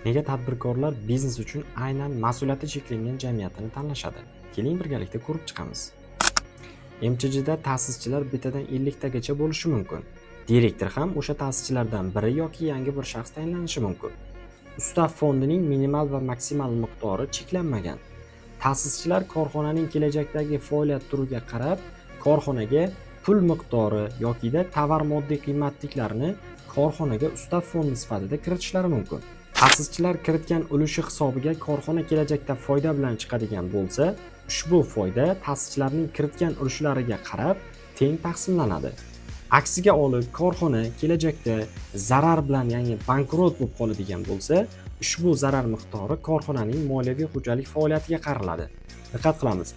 Nega tadbirkorlar biznes uchun aynan mas'uliyati cheklangan jamiyatini tanlashadi? Keling, birgalikda ko'rib chiqamiz. MChJda ta'sischilar bittadan 50 tagacha bo'lishi mumkin. Direktor ham o'sha ta'sischilardan biri yoki yangi bir shaxs tayinlanishi mumkin. Ustav fondining minimal va maksimal miqdori cheklanmagan. Ta'sischilar korxonaning kelajakdagi faoliyat turiga qarab korxonaga pul miqdori yokida tovar moddiy qiymatliklarni korxonaga ustav fondi sifatida kiritishlari mumkin. Ta'sischilar kiritgan ulushi hisobiga korxona kelajakda foyda bilan chiqadigan bo'lsa, ushbu foyda ta'sischilarning kiritgan ulushlariga qarab teng taqsimlanadi. Aksiga olib, korxona kelajakda zarar bilan, ya'ni bankrot bo'lib qoladigan bo'lsa, ushbu zarar miqdori korxonaning moliyaviy xo'jalik faoliyatiga qaraladi. Diqqat qilamiz: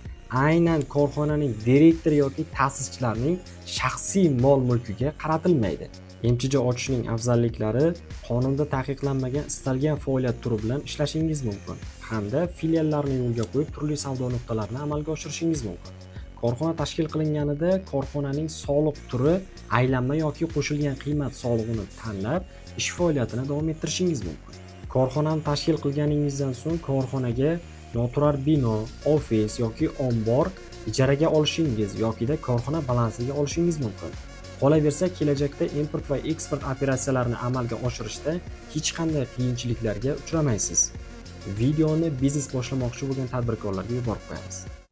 aynan korxonaning direktori yoki ta'sischilarning shaxsiy mol mulkiga qaratilmaydi. MChJ ochishning afzalliklari: qonunda taqiqlanmagan istalgan faoliyat turi bilan ishlashingiz mumkin hamda filiallarni yo'lga qo'yib, turli savdo nuqtalarini amalga oshirishingiz mumkin. Korxona tashkil qilinganida korxonaning soliq turi aylanma yoki qo'shilgan qiymat solig'ini tanlab, ish faoliyatini davom ettirishingiz mumkin. Korxonani tashkil qilganingizdan so'ng korxonaga noturar bino, ofis yoki ombor ijaraga olishingiz yokida korxona balansiga olishingiz mumkin. Qolaversa, kelajakda import va eksport operatsiyalarini amalga oshirishda hech qanday qiyinchiliklarga uchramaysiz. Videoni biznes boshlamoqchi bo'lgan tadbirkorlarga yuborib qo'yamiz.